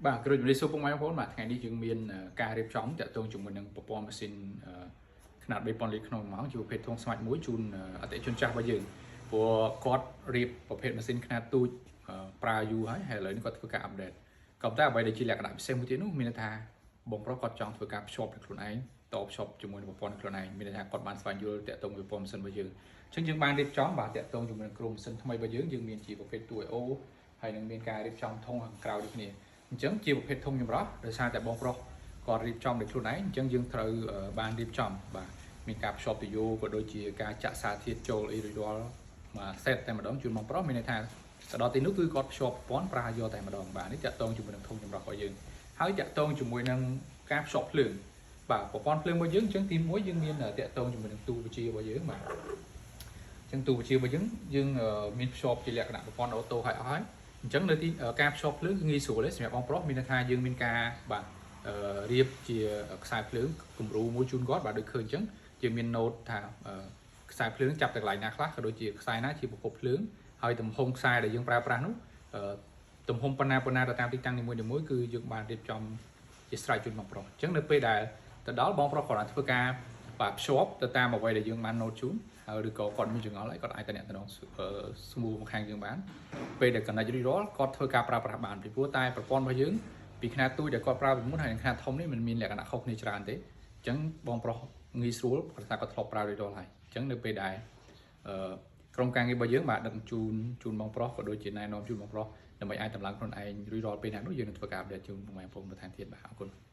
បាទគ្រូជំរាបសួរពុកម៉ែបងប្អូនបាទថ្ងៃនេះយើងមានការរៀបចំតាក់ទងជាមួយនឹងប្រព័ន្ធម៉ាស៊ីនខ្នាត3000លីត្រក្នុងម៉ោងជាប្រភេទធុងស្មាច់មួយជូនអតិថិជនចាស់របស់យើងព្រោះគាត់រៀបប្រភេទម៉ាស៊ីនខ្នាតទូចប្រើយូរហើយហើយឥឡូវនេះគាត់ធ្វើការ update ក៏ប៉ុន្តែអ្វីដែលជាលក្ខណៈពិសេសមួយទៀតនោះមានន័យថាបងប្រុសគាត់ចង់ធ្វើការភ្ជាប់នឹងខ្លួនឯងតភ្ជាប់ជាមួយនឹងប្រព័ន្ធខ្លួនឯងមានន័យថាគាត់បានស្វែងយល់តាក់ទងនឹងប្រព័ន្ធម៉ាស៊ីនរបស់យើងអញ្ចឹងយើងបានរៀបចំបាទតាក់ទងជាមួយនឹងក្រុមម៉ាស៊ីនថ្មីរបស់យើងយើងមានជាប្រភេទទូ IO ហើយនឹងមានការរៀបចំធុងខាងក្រៅដូចគ្នាអញ្ចឹងជាប្រភេទធុងចម្រោះដោយសារតែបងប្រុសគាត់រៀបចំដោយខ្លួនឯងអញ្ចឹងយើងត្រូវបានរៀបចំបាទមានការភ្ជាប់ទុយោក៏ដូចជាការចាក់សារធាតុចូលអីរួចរាល់មួយ set តែម្ដងជូនបងប្រុសមានន័យថាទៅដល់ទីនោះគឺគាត់ភ្ជាប់ប្រព័ន្ធប្រើយកតែម្ដងបាទនេះតាក់ទងជាមួយនឹងធុងចម្រោះរបស់យើងហើយតាក់ទងជាមួយនឹងការភ្ជាប់ភ្លើងបាទប្រព័ន្ធភ្លើងរបស់យើងអញ្ចឹងទី1យើងមានតាក់ទងជាមួយនឹងទូបញ្ជារបស់យើងបាទអញ្ចឹងទូបញ្ជារបស់យើងយើងមានភ្ជាប់ជាលក្ខណៈប្រព័ន្ធ auto ហើយអស់ហើយអញ្ចឹងនៅទីការភ្ជាប់ភ្លើងគឺងាយស្រួលទេសម្រាប់បងប្រុសមានន័យថាយើងមានការបាទរៀបជាខ្សែភ្លើងគំរូមួយជូនគាត់បាទដូចឃើញអញ្ចឹងយើងមាន note ថាខ្សែភ្លើងចាប់ទៅកន្លែងណាខ្លះក៏ដូចជាខ្សែណាជាប្រភពភ្លើងហើយទំហំខ្សែដែលយើងប្រើប្រាស់នោះទំហំប៉ុណ្ណាប៉ុណ្ណាទៅតាមទីតាំងនីមួយៗគឺយើងបានរៀបចំជាស្រេចជូនបងប្រុសអញ្ចឹងនៅពេលដែលទៅដល់បងប្រុសគាត់អាចធ្វើការបាទភ្ជាប់ទៅតាមអ្វីដែលយើងបាន note ជូនហើយឬក៏គាត់មានចម្ងល់អីគាត់អាចតំណតំណងស្មូមកខាងយើងបានពេលដែល connect រួចរាល់គាត់ធ្វើការប្រើប្រាស់បានពីព្រោះតែប្រព័ន្ធរបស់យើងពីខ្នាតទូចដែលគាត់ប្រើពីមុនហើយនិងខ្នាតធំនេះมันមានលក្ខណៈខុសគ្នាច្រើនទេអញ្ចឹងបងប្រុសងាយស្រួលព្រោះថាគាត់ធ្លាប់ប្រើរួចរាល់ហើយអញ្ចឹងនៅពេលដែលអឺក្រុមការងាររបស់យើងបាទដឹកជូនជូនបងប្រុសក៏ដូចជាណែនាំជូនបងប្រុសដើម្បីអាចតម្លើងខ្លួនឯងរួចរាល់ពេលណានោះយើងនឹងធ្វើការ update ជូនបងប្អូនបន្ថែមទៀតបាទអរគុណ។